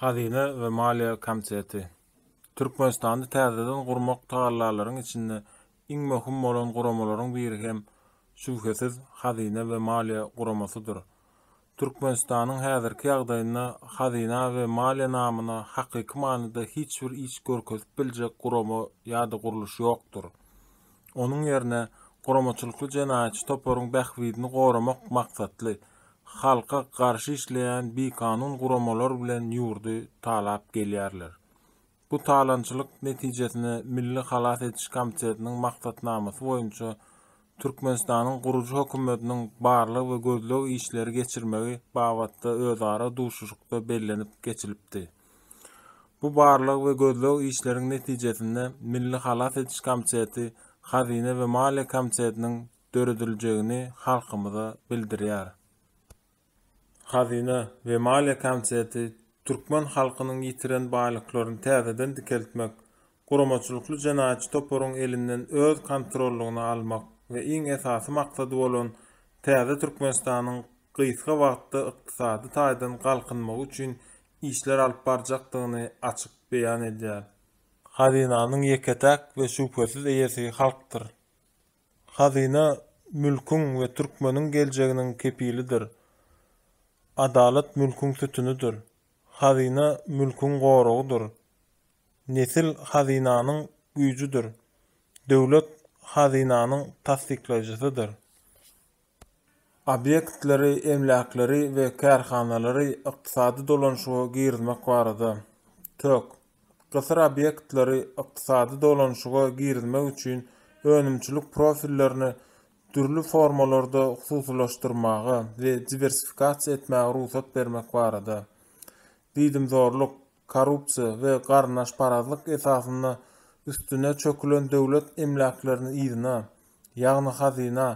Hazyna we maliýe komiteti. Türkmenistany täzeden gurmak tagallalaryň içinde iň möhüm bolan guramalaryň biri hem, şübhesiz, Hazyna we maliýe guramasydyr. Türkmenistanyň häzirki ýagdaýynda hazyna we maliýe namyna hakyky manyda hiç bir iş görkezip biljek gurama ýa-da gurluş ýokdur. Onuň ýerine guramaçylykly jenaýatçy toparyň bähbidini goramak maksatly, halka garşy işleýän bikanun guramalar bilen ýurdy talap gelýärler. Bu talançylyk netijesinde Milli halas ediş komitetiniň maksatnamasy boýunça Türkmenistanyň gurujy hökümetiniň barlag we gözleg işleri geçirmegi babatda özara duşuşykda bellenip geçilipdi. Bu barlag we gözleg işleriň netijesinde Milli halas ediş komiteti Hazyna we maliýe komitetiniň dörediljegini halkymyza bildirýär. Hazyna we maliýe komiteti türkmen halkynyň ýitiren baýlyklaryny täzeden dikeltmek, guramaçylykly jenaýatçy toparyň elinden öz kontrollygyna almak we iň esasy maksady bolan täze Türkmenistanyň gysga wagtda ykdysady taýdan galkynmagy üçin işler alyp barjakdygyny açyk beýan edýär. Hazynanyň ýeke-täk we şübhesiz eýesi halkdyr. Hazyna mülküň we türkmeniň geljeginiň kepilidir. Adalat mülküň sütünidir. Hazyna mülküň goragydyr. Nesil hazynanyň güýjüdir. Döwlet hazynanyň tassyklaýjysydyr. Obýektleri, emläkleri we kärhanalary ykdysady dolanyşyga girizmek barada. Tök. Gysyr obýektleri ykdysady dolanyşyga girizmek üçin önümçilik profillerini dürli formalarda hususylaşdyrmaga we diwersifikasiýa etmäge rugsat bermek barada. Diýdimzorluk, korrupsiýa we garyndaşparazlyk esasynda üstüne çökülen döwlet emläklerini yzyna, ýagny hazyna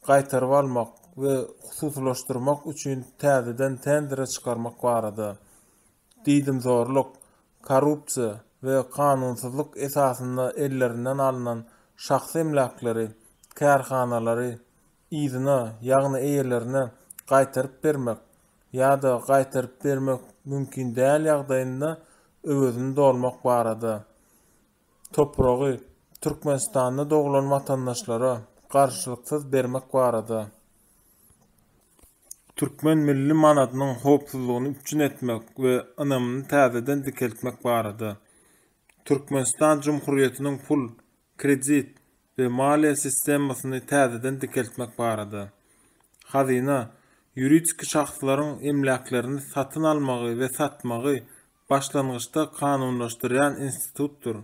gaýtaryp almak we hususylaşdyrmak üçin täzeden tendere çykarmak barada. Diýdimzorluk, korrupsiýa we kanunsyzlyk esasynda ellerinden alnan şahsy emläkleri, kärhanalary yzyna, ýagny eýelerine gaýtaryp bermek ýa-da gaýtaryp bermek mümkin däl ýagdaýynda öwezini dolmak barada. Topragy Türkmenistanda doglan watandaşlara garşylyksyz bermek barada. Türkmen milli manadynyň howpsuzlygyny üpjün etmek we ynamyny täzeden dikeltmek barada. Türkmenistan Jumhurýetiniň pul, kredit we maliýe sistemasyny täzeden dikeltmek barada. Hazyna, ýuridiki şahslaryň emläklerini satyn almagy we satmagy başlangyçda kanunlaşdyrýan institutdyr.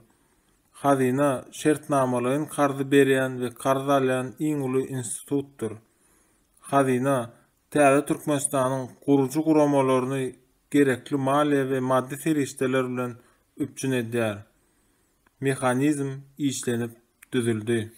Hazyna, şertnamalaýyn karzy berýän we karz alýan iň uly institutdyr. Hazyna, täze Türkmenistanyň gurujy guramalaryny gerekli maliýe we maddy serişdeler bilen üpjün edýär. Mehanizm işlenip düzüldi.